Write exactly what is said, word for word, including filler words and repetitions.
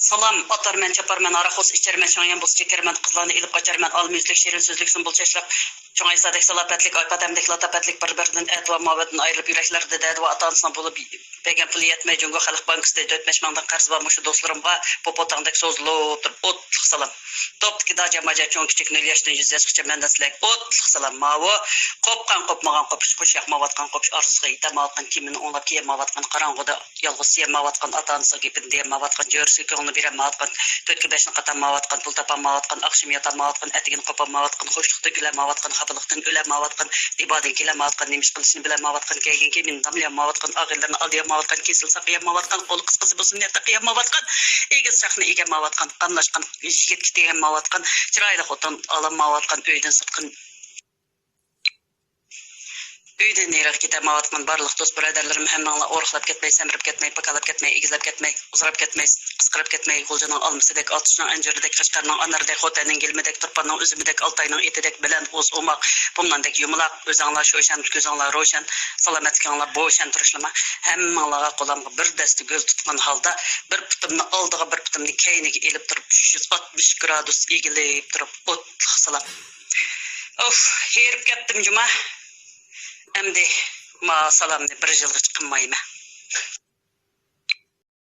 سالام، ئاتارمەن، چاپارمەن، ھاراق بولسا ئىچەرمەن، شاڭيان بولسا چېكەرمەن، قىزلارنى ئېلىپ قاچارمەن، ئالما يۈزلۈك، شېرىن سۆزلۈك، سۇمبۇل چاچلىق، چوڭ ئەيسادەك سالاپەتلىك، ئايپاتەمدەك لاتاپەتلىك، بىر-بىرىدىن ئەتىۋار مۇھەببەتتىن ئايرىلىپ، يۈرەكلەردە دەدىۋار ئاتا-ئانىسىنىڭ بولۇپ بەرگەن پۇلى يەتمەي، جۇڭگو خەلق بانكىسىدىن تۆت بەش مىڭدىن قەرزى بار مۇشۇ دوستلىرىمغا بۇ پوتاڭدەك سوزۇلۇپ تۇرۇپ ئوتلۇق سالام. توپتىكى داجا-ماجا، چوڭ-كىچىك، نۆل ياشتىن يۈز ياشقىچە مەندىن سىلەرگە ئوتلۇق سالام. ماۋۇ قوپقان، قوپمىغان قوپۇش، قوش ياقمايۋاتقان قوپۇش ئارزۇسىغا يېتەلمەيۋاتقان، كىيىمىنى ئوڭلاپ كىيەلمەيۋاتقان، قاراڭغۇدا يالغۇز سىيەلمەيۋاتقان، ئاتا-ئانىسىنىڭ گېپىنى دېيەلمەيۋاتقان، جۆرىسىگە كۆڭلىنى بېرەلمەيۋاتقان، تۆتكە بەشنى قاتالمايۋاتقان، پۇل تاپالمايۋاتقان، ئاخشىمى ياتالمايۋاتقان، ئەتىگىنى قوپالمايۋاتقان، خۇشلۇقتىن كۈلەلمەيۋاتقان، خاپىلىقتىن ئۆلەلمەيۋاتقان، ئىبادىدىن كېلەلمەيۋاتقان، نېمە ئىش قىلىشنى بىلەلمەيۋاتقان، كىيگەن كىيىمىنى داملىيالمايۋاتقان، ئاغىنىلىرىنى ئالدىيالمايۋاتقان، كېسىل ساقىيالمايۋاتقان، قولى قىسقىسى بولسۇن نىيەت تاقىيالمايۋاتقان، ئېگىز چاقنى ئېگەلمەيۋاتقان، قاملاشقان يىگىتكە تېگەلمەيۋاتقان، چىرايلىق خوتۇن ئالالمايۋاتقان، ئۆيدىن سىرتقا ئۆيدىن نېرىغا كېتەلمەيۋاتقان بارلىق دوست بۇرادەرلىرىم، ھەممىڭلار ئورۇقلاپ كەتمەي، سەمرىپ كەتمەي، پاكالاپ كەتمەي، ئېگىزلەپ كەتمەي، ئۇزىراپ كەتمەي، قىسقىرىپ كەتمەي، غۇلجىنىڭ ئالمىسىدەك، ئاتۇشنىڭ ئەنجۈرىدەك، قەشقەرنىڭ ئانىرىدەك، خوتەننىڭ گىلىمىدەك، تۇرپاننىڭ ئۈزۈمىدەك، ئالتاينىڭ ئېتىدەك بەلەن، ئۇز ئوماق، بوملاندەك يۇمىلاق، ئۆزۈڭلار شوشان، كۆزۈڭلار روشەن، سالامەتلىكىڭلار بوشەن تۇرۇشلىما. ھەممىڭلارغا قولۇمغا بىر دەستە گۈل تۇتقان ھالدا، بىر پۇتۇمنى ئالدىغا، بىر پۇتۇمنى كەينىگە ئېلىپ تۇرۇپ، ئۈچ يۈز ئاتمىش گرادۇس ئېگىلىپ تۇرۇپ، ئوتلۇق سالام. ئوف، ھېرىپ كەتتىم جۇما. ئەمدى ما سالامنى بىر يىلغىچە قىلمايمەن.